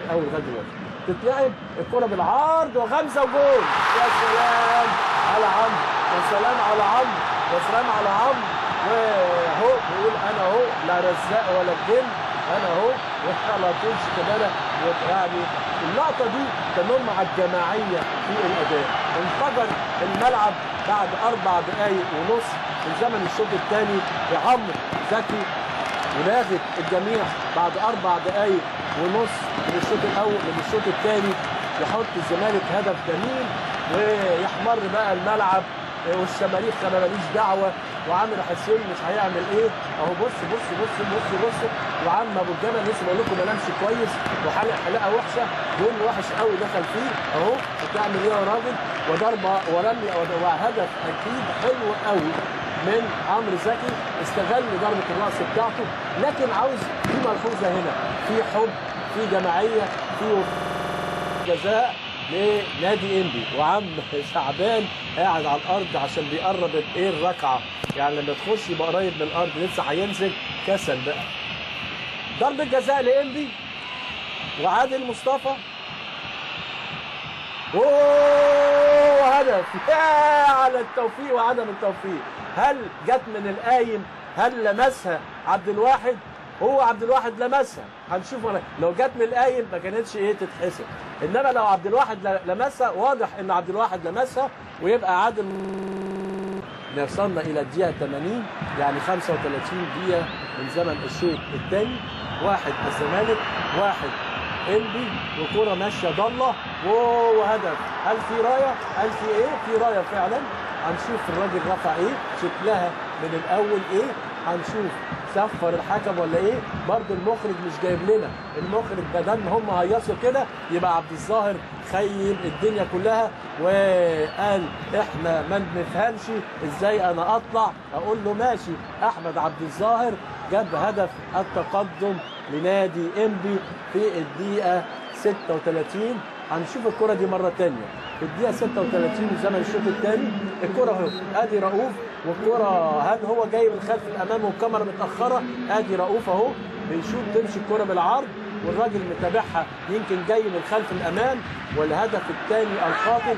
الاول لغاية دلوقتي. تتلعب الكره بالعرض وغمزه وجول. يا سلام على عمرو، يا سلام على عمرو، يا سلام على عمرو. واهو بيقول انا اهو، لا رزاق ولا الجن، انا اهو، وعلى طول شيكابالا. يعني اللقطة دي تنم على الجماعية في الاداء. انفجر الملعب بعد 4.5 دقائق من زمن الشوط الثاني بعمرو زكي، ولاغت الجميع بعد 4.5 دقائق من الشوط الاول من الشوط الثاني. يحط الزمالك هدف جميل ويحمر بقى الملعب والشماريخ انا ماليش دعوه، وعامر حسين مش هيعمل ايه اهو. بص بص بص بص بص، وعم ابو الجبل لسه بقول لكم ما نامش كويس، وحلق حلقة وحشة، جون وحش قوي دخل فيه اهو. بتعمل ايه يا راجل؟ وضربه ورمي وهدف اكيد حلو قوي من عمرو زكي، استغل ضربه الراس بتاعته. لكن عاوز في ملحوظة هنا، في حب، في جماعية، في جزاء لنادي انبي. وعم شعبان قاعد على الارض عشان بيقرب ايه الركعة، يعني لما تخش يبقى قريب من الارض، لسه هينزل كسل بقى. ضربه جزاء لانبي وعادل مصطفى، اوه هدف. يا على التوفيق وعدم التوفيق. هل جت من القايم؟ هل لمسها عبد الواحد؟ هو عبد الواحد لمسها، هنشوف لو جت من القايم ما كانتش ايه تتحسب، انما لو عبد الواحد لمسها، واضح ان عبد الواحد لمسها، ويبقى عادل. وصلنا الى الدقيقة 80، يعني 35 دقيقة من زمن الشوط الثاني. 1 الزمالك، 1 انبي، وكره ماشية ضله وهدف. هل في رايه؟ هل في ايه؟ في رايه فعلا. هنشوف الراجل رفع ايه، شكلها من الاول ايه، هنشوف صفر الحكم ولا ايه. برضه المخرج مش جايب لنا، المخرج بدل هم هيصوا كده يبقى عبد الظاهر خيب الدنيا كلها وقال احنا ما بنفهمش ازاي انا اطلع. اقول له ماشي. احمد عبد الظاهر جاب هدف التقدم لنادي انبي في الدقيقة 36. هنشوف الكره دي مرة ثانية في الدقيقة 36 من زمن الشوط الثاني. الكره اهو، ادي رؤوف، والكره هل هو جاي من خلف الامام والكاميرا متاخرة؟ ادي رؤوف اهو بيشوط، تمشي الكره بالعرض والراجل متابعها، يمكن جاي من خلف الامام. والهدف الثاني القاتل.